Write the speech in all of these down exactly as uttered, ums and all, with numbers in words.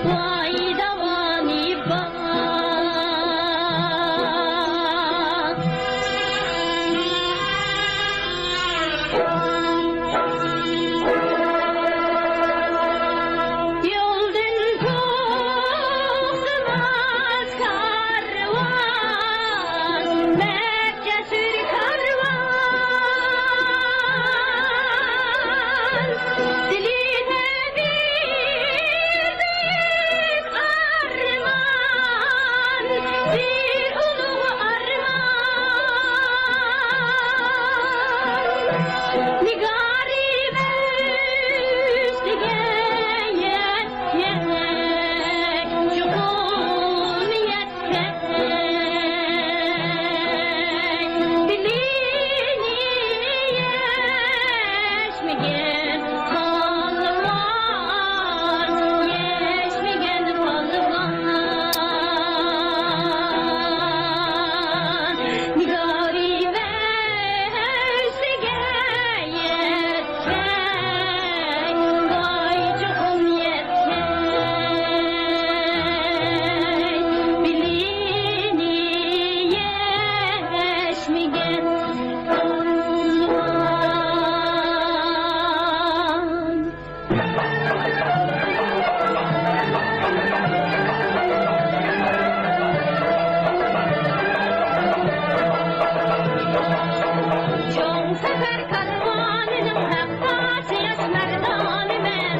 ۋاي داۋانى بار. يولدىن توختىماس كارۋان، جەسۇر كارۋان، دىلىدا بىر بۈيۈك ئارمان، بىر ئۇلۇغ ئارمان. نىگارى ئۆز دېگەن يەر، يەر، چوقۇم يەر. تىلىنى يەشمىگىن پالۋان، يەشمىگىن پالۋان. نىگارى ۋەسلىگە يەتمەي، ۋاي چوقۇم يەتمەي، بىلىنى يەشمىگەن پالۋان. چوڭ سەپەر كارۋانىنىڭ ھەققاسى ياش مەردانىمەن.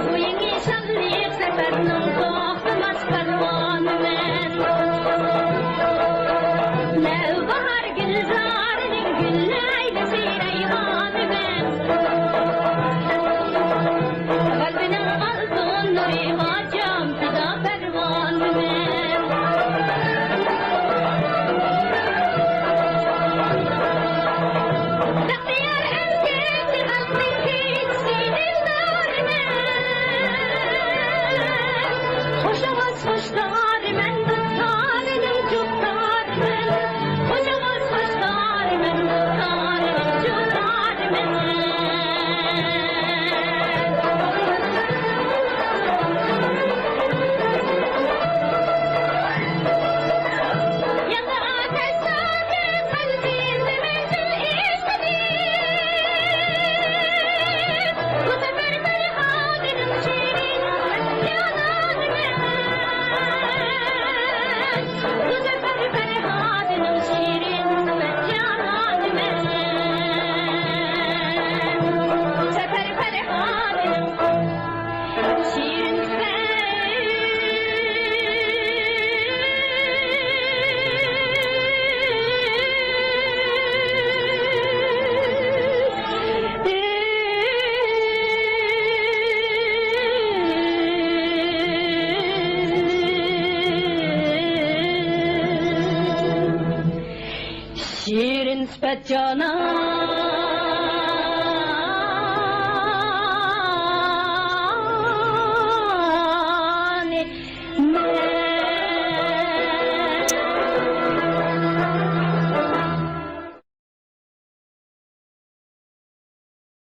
بۇ يېڭى شانلىق سەپەرنىڭ توختىماس كارۋانىمەن. نەۋباھار گۈلزارىنىڭ گۈللەيلى سىرەيغانىمەن. غەلىبىنىڭ ئالتۇن نۇرىغا جان پىدا پەرۋانىمەن. بەختىيار ئەمگەكچى خەلقنىڭ كۈيچىسى دىلدارىمەن. خوش ئاۋاز، خوش تارىمەن، دۇتارىنىڭ جۇتارىمەن. خوش ئاۋاز، خوش تارىمەن، دۇتارىنىڭ جۇتارىمەن. ياڭرا تەسسادىپ قەلبىمدە مەنزىل ئىزلىدىم. بۇ سەپەر پەرھادىنىڭ شېرىن جانانىمەن. بۇ سەپەر پەرھادىنىڭ شېرىن جانانىمەن. سەپەر پەرھادىنىڭ شېرىن سۈپەت. شېرىن سۈپەت جانان.